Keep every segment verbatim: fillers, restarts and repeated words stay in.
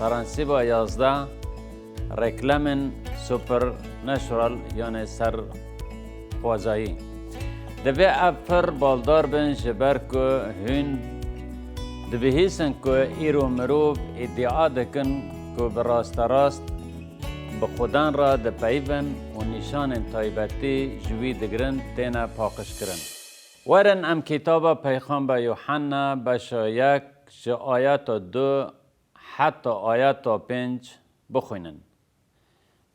Prensîba yazdeh, reklamên supernatural, yanê serxwazayî. Divê ev pir baldar bin, ji ber ku hûn dibihîsin ku îro mirov îdia dikin ku bi rasterast bi Xudan re dipeyivin û nîşanên taybetî ji wî digirin têne paqijkirin. Werin em kitaba Peyxamber Yuhanna beşa yek ji ayeta du heta ayeta pênc bixwînin.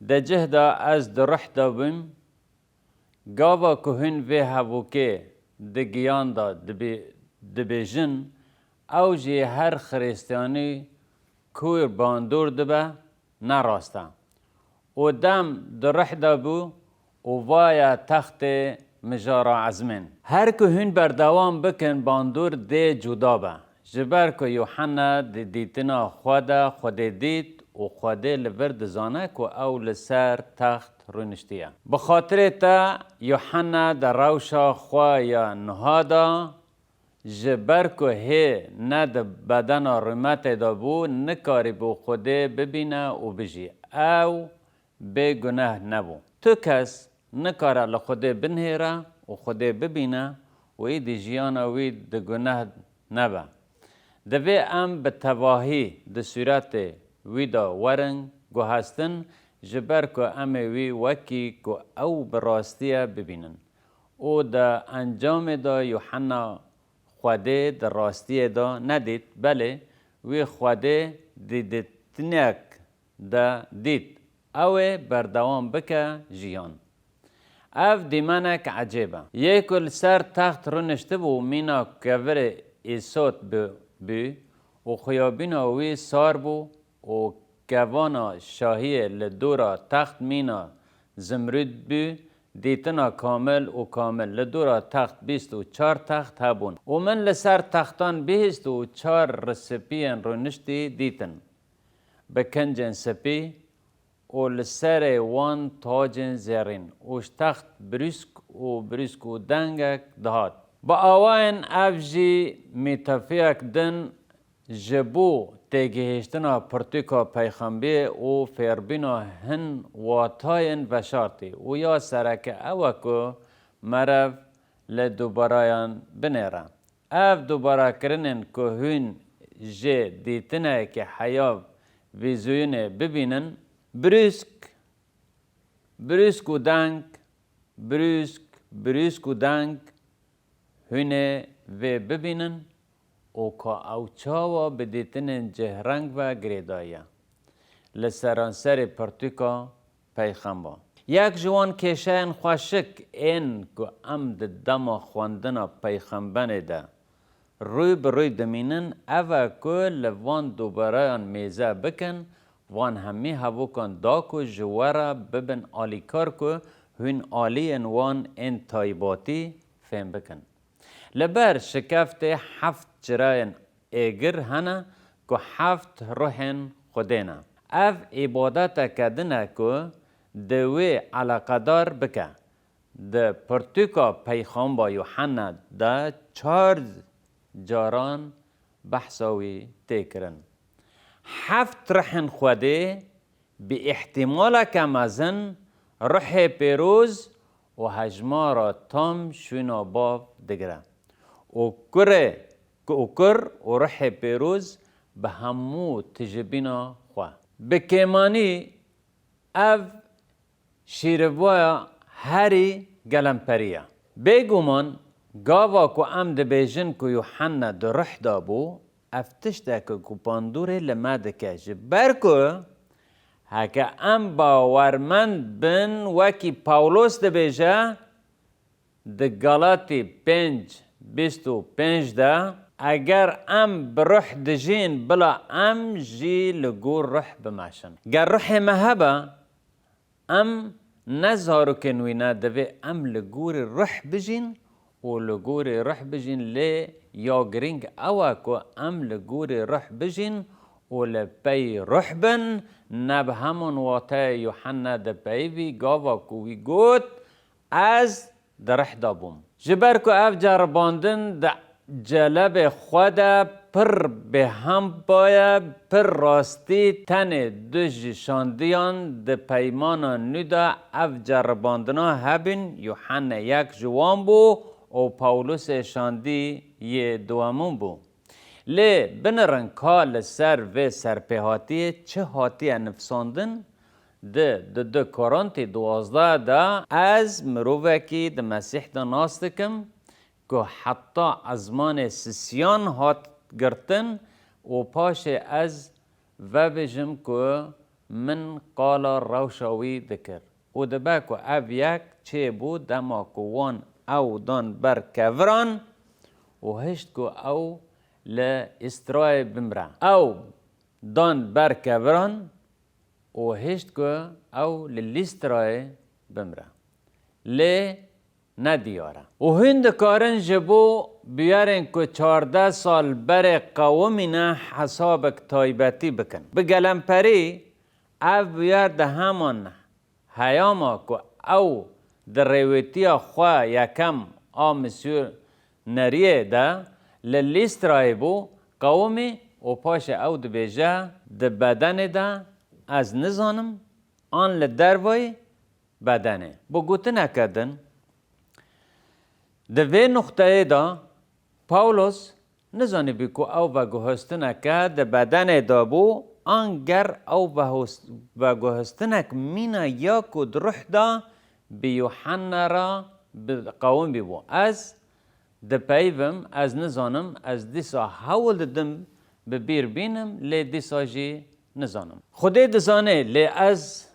Di cih de ez di ruh de bûm, gava ku hûn vê hevokê di giyan de dibê-, dibêjin, ew jî her Xiristiyanî ku bandor dibe, ne rast e. Û dem di ruh de bû û vaye textê mijara ezmên. Her ku hûn berdewam bikin, bandor dê cuda be. Ji ber ku Yuhanna di dîtina xwe de Xwedê dît û Xwedê li vir dizane ku ew li ser text rûniştiye. Bi xatirê te, Yuhanna di rewşa xwe ya niha de ji ber ku hê ne di bedena rûmetê de bû, nikarîbû Xwedê bibîne û bijî. Ew bê guneh nebû. Tu kes nikare li Xwedê binihêre û Xwedê bibîne û êdî jiyana wî di guneh nebe. Divê em bi tevahî di sûretê wî de werin guhestin, ji ber ku em ê wî wekî ku ew bi rastiye bibînin. Û di encamê de Yuhanna Xwedê di rastiyê de nedît, belê wî Xwedê di dîtinek de dît. Ew ê berdewam bike jiyan. Ev dîmenek ecêb e. Yê ku li ser text rûniştibû mîna kevirê îsot bi-, bû û xuyabîna wî sar bû û kevana şahiyê li dora text mîna zimrûd bû, dîtina kamil û kamil. Li dora text bîst û çar text hebûn û min li ser textan bihîst û çar risipiyên rûniştî dîtin. Bi kincên spî û li serê wan tacên zêrîn û ji text brûsk û brûsk û dengek dihat. Bi awayên ev jî mîtafiyek din ji bo têgihiştina pirtûka peyxembiyê û fêrbîna hin watayên veşartî û ya sereke ew e ku merev li dubarayan binêre. Ev dubarakirinên ku hûn jê dîtinekê heya vîzûyinê bibînin, brûsk, brûsk û deng, brûsk, brûsk û deng, hûn ê vê bibînin û ka ew çawa bi dîtinên cihreng ve girêdayî ye. Li seranserê pirtûka peyxemba. Yek ji wan kêşeyên xweşik ên ku em di dema xwendina peyxemberê de rû bi rû dimînin, ev e ku li van dubarayan mêze bikin, van hemî hevokan da ku ji we re bibin alîkar ku hûn aliyên wan ên taybetî fêm bikin. Li ber şikeftê heft çirayên êgir hene ku heft ruhên Xwedê ne. Ev îbadeteke din e ku di wê eleqedar bike. Di pirtûka Peyxamba Yuhanna de çar caran behsa wî tê kirin. Heft ruhên Xwedê bi îhtîmaleke mezin Ruhê Pêroz û hejmara tam şûna Bav digire û kurê, û kur û Ruhê Pêroz bi hemû tijibîna xwe. Bi kêmanî ev şîrivaya herî gelemperî ye. Bêguman gava ku em dibêjin ku Yuhanna di ruh de bû, ev tişteke ku bandorê li me dike, ji ber ku heke em bawermend bin, wekî Pawlos dibêje di Galatî pênc bîst û pênc de, eger em bi ruh dijîn, bila em jî li gor ruh bimeşin. Ger ruhê me hebe, em ne zarokên wî ne, divê em li gorî ruh bijîn û li gorî ruh bijîn, lê ya girîng ew e ku em li gorî ruh bijîn û li pey ruh bin, ne bi heman wateyê Yuhanna dipeyivî gava ku wî got, Ez di ruh de bûm. Ji ber ku ev ceribandin di celebê xwe de pir bêhempa ye, pir rastî tenê du ji şandiyan di peymana nû de ev ceribandina hebûn, Yuhenne yek ji wan bû û Pawlusê şandî yê duwemin bû. Lê binirin ka li ser vê serpêhatiyê çi hatiye nivsandin, di, di du Korintî duwazdeh de, ez mirovekî di Mesîh de nas dikim, ku heta ezmanê sisiyan hat girtin û paşê ez vebêjim ku min qala rewşa wî dikir. Û dibe ku ev yek çêbû dema ku wan ew dan ber keviran û hişt ku ew li Lîstrayê bimre. Ew dan ber keviran û hişt ku ew li Lîstrayê bimre. Lê ne diyar e. Û hûn dikarin ji bo bûyerên ku çardeh sal berê qewimîne hesabek taybetî bikin. Bi gelemperî ev bûyer di heman heyama ku ew di rêwîtiya xwe yekem a misyoneriyê de li Lîstrayê bû, qewimî û paşê ew dibêje, di bedenê de ez nizanim an li dervayî bedenê. Bi gotineke din, di vê nuqteyê de Pawlos nizanîbû ku ew veguhestineke di bedenê de bû, an ger ew vehos-, veguhestinek mîna ya ku di ruh de bi Yuhanna re bi qewimî bû. Ez dipeyivim, ez nizanim, ez dîsa hewl didim bi bîr bînim, lê dîsa jî nizanim. Xwedê dizane, lê ez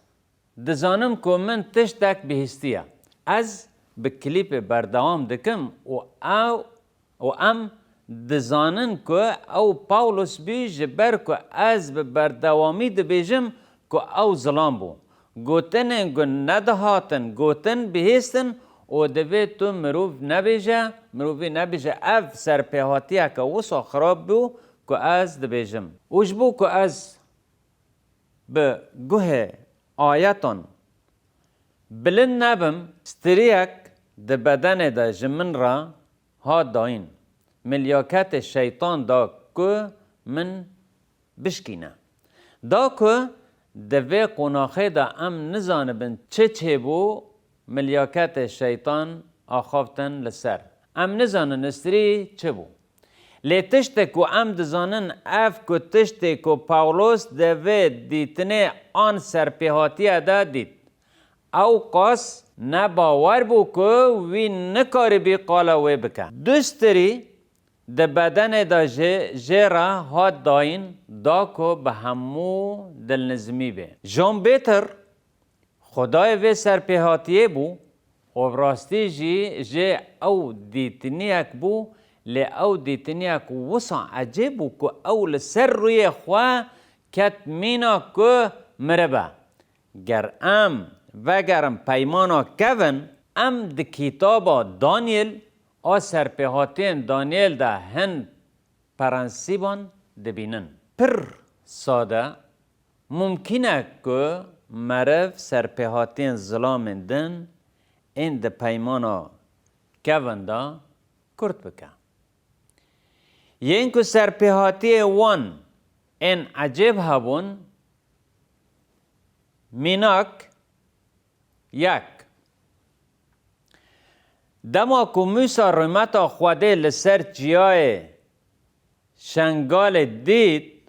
dizanim ku min tiştek bihîstiye. Ez bi klîpê berdewam dikim û ew û em dizanin ku ew Pawlos bû, ji ber ku ez bi berdewamî dibêjim ku ew zilam bû. Gotinên ku nedihatin gotin bihîstin û divê tu mirov nebêje, mirovî nebêje, ev serpêhatiyeke wisa xirab bû ku ez dibêjim. Û ji bo ku ez bi guhê ayetan bilind nebim, striyek di bedenê de ji min re hat dayîn, milyaketê şeytan da ku min bişkîne. Da ku di vê qonaxê de em nizanibin çi çêbû, milyaketê şeytan axaftin li ser. Em nizanin strî çi bû. Lê tiştê ku em dizanin, ev ku tiştê ku Pawlos di vê dîtinê an serpêhatiye de dît, ew qas nebawer bû ku wî nikaribî qala wê bike. Du strî di bedenê de jê, jê re hat dayîn, da ku bi hemû dilnizmî bê. Jean Bêtir, Xwedayê vê serpêhatiyê bû û bi rastî jî jê ew dîtiniyek bû, lê ew dîtiniyek wisa ecêb bû ku ew li ser rûyê xwe ket mîna ku miribe. Ger em vegerin Peymana Kevin, em di kitaba Danyêl a serpêhatiyên Danyêl de hin prensîban dibînin. Pir sade, mumkîn e ku meriv serpêhatiyên zilamên din ên di Peymana Kevin de kurt bike. Yên ku serpêhatiyê wan ên ecêb hebûn, mînak, yek. Dema ku Mûsa rûmeta Xwedê li ser çiyayê Şengalê dît,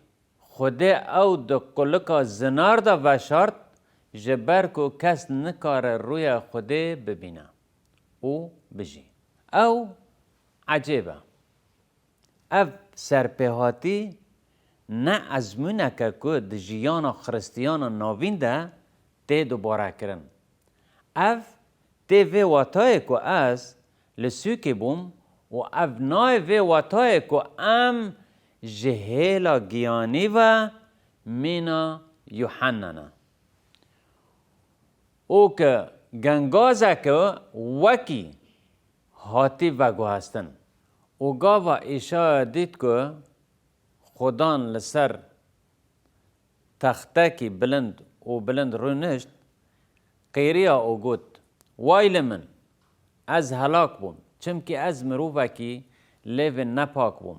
Xwedê ew di qulika zinar de veşart, ji ber ku kes nikare rûya Xwedê bibîne û bijî. Ew ecêb e. Ev serpêhatî ne ezmûneke ku di jiyana Xiristiyana navîn de tê dubarekirin. Ev tê vê watayê ku ez li sûkê bûm û ev nayê vê watayê ku em ji hêla giyanî ve mîna Yuhanna ne. Û ku gengazeke wekî hatî veguhestin. Û gava Îşaya dît ku Xudan li ser textekî bilind û bilind rûnişt, qêriya û got, Way li min! Ez helak bûm, çimkî ez mirovekî lêvên nepak bû.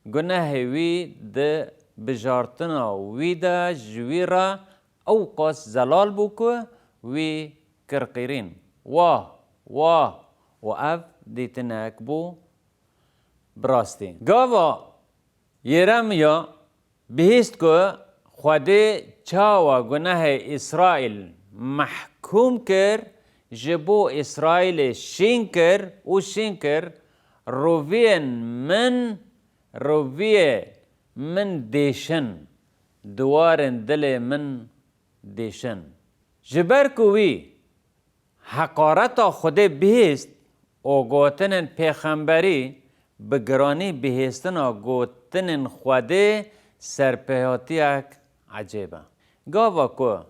Gunehê wî di bijartina wî de ji wî re ewqas zelal bû ku wî kir qîrîn. Wah, wah! Û ev dîtinek bû bi rastî. Gava Yeremiya bihîst ku Xwedê çawa gunehê Îsraîl mehkûm kir, ji bo Îsraîlê şîn kir û şîn kir, roviyên min, roviyê min dêşin, diwarên dilê min dêşin. Ji ber ku wî heqareta Xwedê bihîst û gotinên pêxemberî bi giranî bihîstina gotinên Xwedê serpêhatiyek ecêb e. Gava ku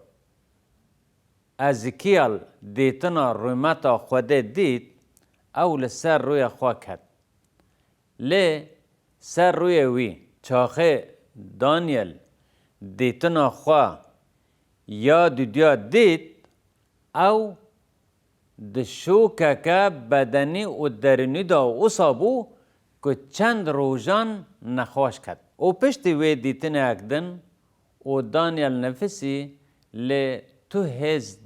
Ezîkiyel dîtina rûmeta Xwedê dît, ew li ser rûyê xwe ket. Lê ser rûyê wî, çaxê Danyel dîtina xwe ya dudiya dît, ew di şokeke bedenî û derûnî de wisa bû ku çend rojan nexweş ket. Û piştî wê dîtinek din û Danyel nifisî, lê tu hêz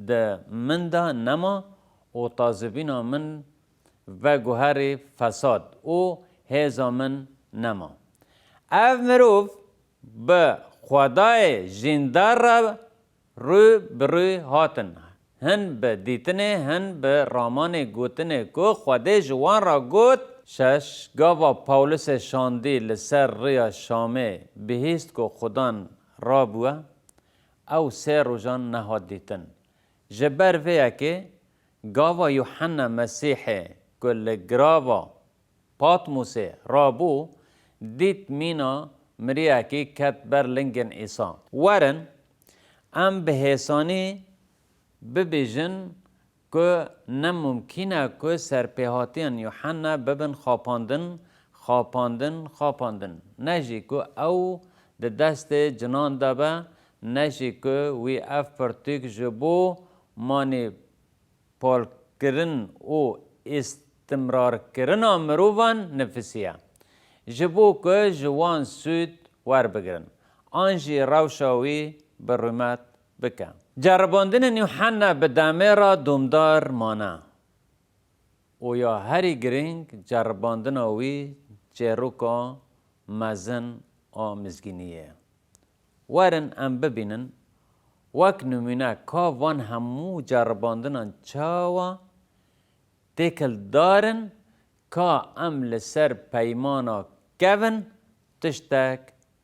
di min de nema û tazibîna min veguherî fesad û hêza min nema. Ev mirov bi xwedayê jîndar re rû bi rû hatin. Hin bi dîtinê, hin bi ramanê gotinê ku Xwedê ji wan re got. Şeş, gava Pawlusê şandî li ser rêya Şamê bihîst ku Xudan rabûye, ew sê rojan nehat dîtin. Ji ber vê yekê gava Yuhanna Mesîhê ku li girava Patmosê rabû, dît mîna miriyekî ket ber lingên Îsa. Werin, em bi hêsanî bibêjin ku ne mumkîn e ku serpêhatiyên Yuhanna bibin xapandin, xapandin, xapandin. Ne jî ku ew di destê cinan de be, ne jî ku wî ev pirtûk ji bo manî palkirin û îstimrarkirina mirovan nifisiye, ji bo ku ji wan sûd werbigirin, an jî rewşa wî bi rûmet bike. Ceribandinên Yuhanna bi demê re domdar mane û ya herî girîng ceribandina wî çêroka mezin a mizgîniyê ye. Werin em bibînin, wek nimûne ka van hemû ceribandinan çawa têkildar in, ka em li ser peymana kevin tiştek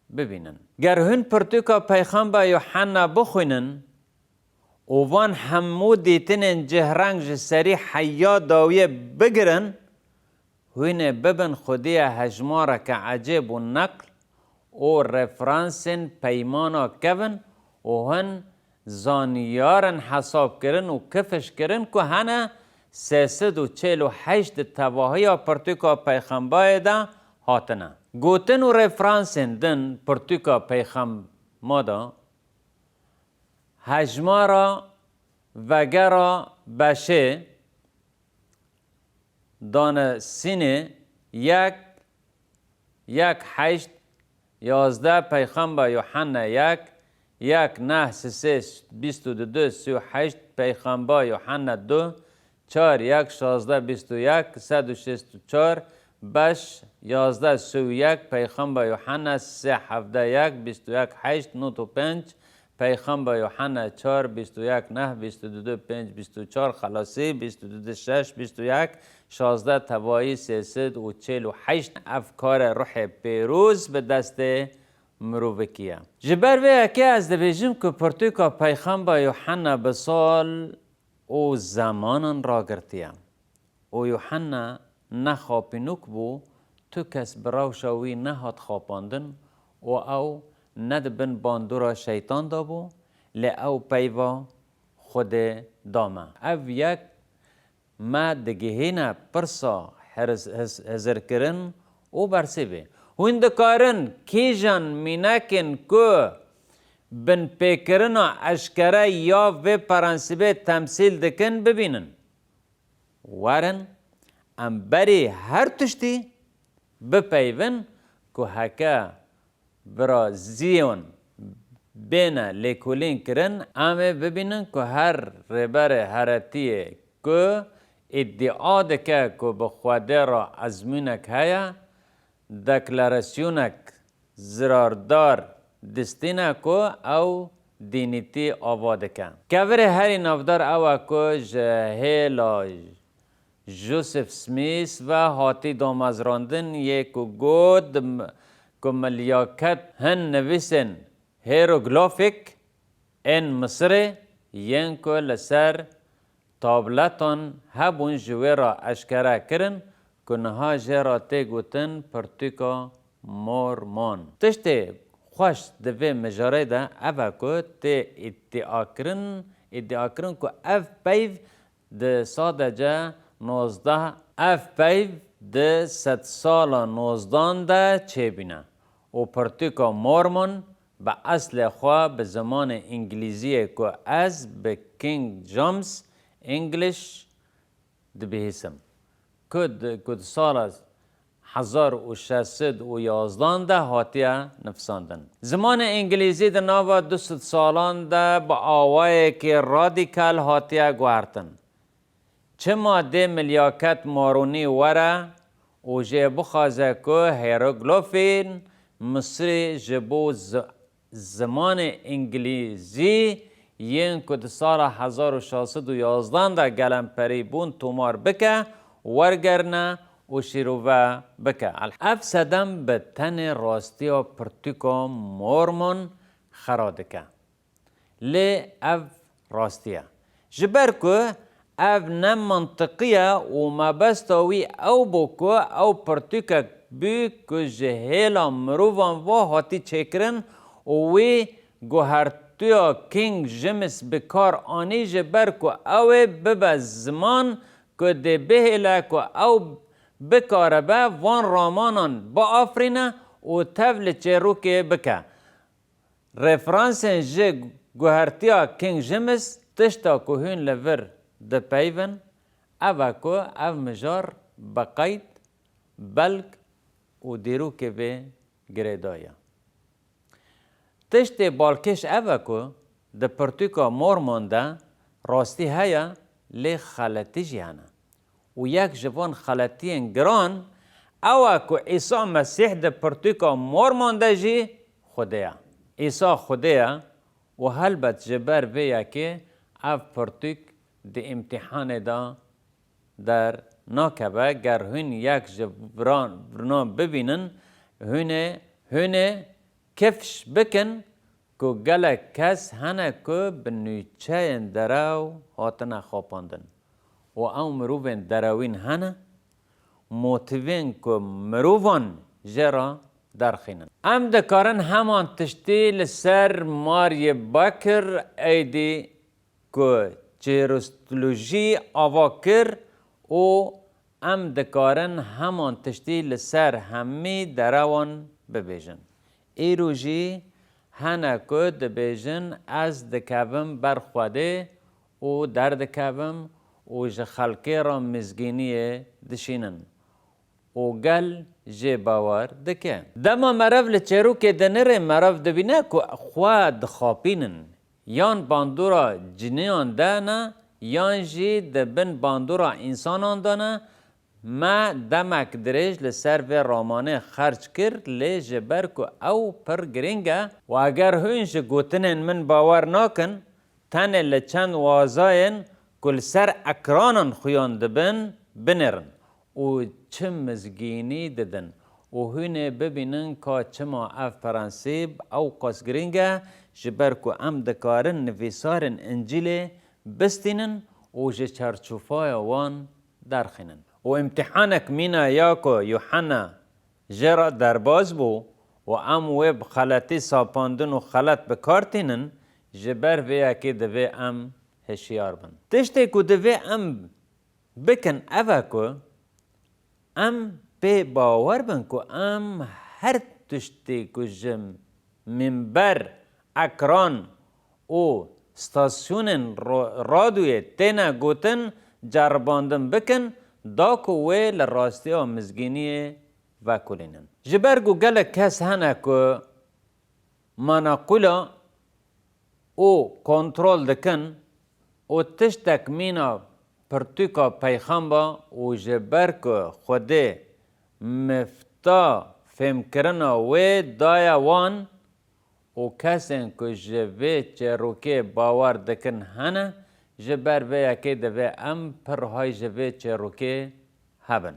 bibînin. Ger hûn pirtûka Peyxember Yuhanna bixwînin, û van hemû dîtinên cihreng ji serî heya dawiyê bigirin, hûn ê bibin xwediyê hejmareke ecêb û neql û referansên peymana kevin û hin zanyarên hesabkirin û kifişkirin ku hene sê sed û çil û heşt di tevahiya pirtûka Peyxembayê de hatine. Gotin û referansên din pirtûka Peyxema de hejmara vegera beşê dane sînê yek, yek heşt, yazdeh Peyxember Yuhanna yek, yek neh sisê bîst û du, sî û heşt Peyxember Yuhanna du, çar yek şazdeh bîst û yek, sed û şêst û çar, beş yazdeh sî û yek, Peyxember Yuhanna sê hevdeh yek, bîst û yek heşt nod û pênc, Peyxember Yuhanna çar bîst û yek neh bîst û du pênc bîst û çar, Xelasî bîst û du şeş bîst û yek şazdeh, tevayî sê sed û çil û heşt. Ev karê ruhê pêroz bi destê mirovekî ye. Ji ber vê yekê ez dibêjim ku pirtûka Peyxember Yuhanna bi sal û zemanan ragirtiye. Û Yuhanna ne xapînok bû, tu kes bi rewşa wî nehat xapandin û ew ne di bin bandora şeytan de bû, lê ew peyva Xwedê da me. Ev yek me digihîne pirsa hiriz-, hiz-, hizirkirin û bersivê. Hûn dikarin kîjan mînekên ku binpêkirina eşkere ya vê prensîbê temsîl dikin bibînin? Werin, em berî her tiştî bipeyvin ku heke biraziyan bêne lêkolîn kirin, em ê bibînin ku her rêberê heretiyê ku îdia dike ku bi Xwedê re ezmûnek heye, deklarasyonek zirardar distîne ku ew dînîtî ava dike. Kevirê herî navdar ew e ku ji hêla Joseph Smith ve hatî damezrandin, yê ku got, m-, ku milyaket hin nivîsên hieroglîfîk ên Misirê yên ku li ser tabletan hebûn ji wê re eşkere kirin ku niha jê re tê gotin Pirtûka Mormon. Tiştê xweş di vê mijarê de ev e ku tê îdiakirin, îdiakirin ku ev peyv di sadece nozdeh, ev peyv di sedsala nozdan de çêbîne û Pirtûka Mormon bi eslê xwe bi zimanê îngilîziyê ku ez bi King James English dibihîsim, ku di, ku di sala hezar û şeş sed û yazdan de hatiye nifsandin. Zimanê îngilîzî di nava du sed salan de bi awayekî radîkal hatiye guhertin. Çima dê milyaket Maronî were û jê bixwaze ku hieroglîfên Misirî ji bo zi-, zimanê îngilîzî yên ku di sala hezar û şeş sed û yazdan de gelemperî bûn tomar bike, wergerine û şîrove bike. Ev sedem bi tenê rastiya Pirtûka Mormon xera dike. Lê ev rastî ye. Ji ber ku ev ne mantiqî ye û mebesta wî ew bû ku ew pirtûkek bû ku ji hêla mirovan ve hatî çêkirin û wî guhertiya King James bi kar anî ji ber ku ew ê bibe ziman ku dê bihêle ku ew bikaribe van ramanan biafirîne û tev li çêrokê bike. Referansên ji guhertiya King James, tişta ku hûn li vir dipeyvin, ev e ku ev mijar bi qeyd, belg û dîrokê vê girêdayî ye. Tiştê balkêş ev e ku di Pirtûka Mormon de rastî heye, lê xeletî jî hene. Û yek ji van xeletiyên giran ew e ku Îsa Mesîh di Pirtûka Mormon de jî Xwedê ye. Îsa Xwedê ye û helbet ji ber vê yekê ev pirtûk di îmtîhanê de dernakeve. Ger hûn yek ji viran, virinan bibînin, hûn ê, hûn ê kifş bikin ku gelek kes hene ku bi nûçeyên derew hatine xapandin û ew mirovên derewîn hene, motîfên ku mirovan jê re derxînin. Em dikarin heman tiştî li ser Mary Baker Eddy ku çêrostolojî ava kir û em dikarin heman tiştî li ser hemî derewan bibêjin. Îro jî hene ku dibêjin, ez dikevim ber Xwedê û derdikevim û ji xelkê re mizgîniyê dişînin. Û gel jê bawer dike. Dema meriv li çêrokê dinire, meriv dibîne ku xwe dixapînin, yan bandora ciniyan de ne, yan jî di bin bandora însanan de ne. Me demek dirêj li ser vê ramanê xerc kir, lê ji ber ku ew pir girîng e û eger hûn ji gotinên min bawer nakin, tenê li çend wazayên ku li ser ekranan xuyan dibin, binêrin û çi mizgînî didin û hûn ê bibînin ka çima ev prensîp ewqas girîng e, ji ber ku em dikarin nivîsarên Încîlê bistînin û ji çarçofaya wan derxînin. Û îmtîhanek mîna ya ku Yuhanna jê re derbas bû û em wê bi xeletî sapandin û xelet bi kar tînin, ji ber vê yekê divê em hişyar bin. Tiştê ku divê em bikin ev e ku em pê bawer bin ku em her tiştê ku ji mînber, ekran û stasyonên ro-, radyoyê têne gotin, ceribandin bikin, da ku wê li rastiya mizgîniyê vekulînin. Ji ber ku gelek kes hene ku manaqûla û kontrol dikin û tiştek mîna pirtûka peyxamba û ji ber ku Xwedê mifta fêmkirina wê daye wan û kesên ku ji vê çêrokê bawer dikin hene, ji ber vê yekê divê em pir hay ji vê çêrokê hebin.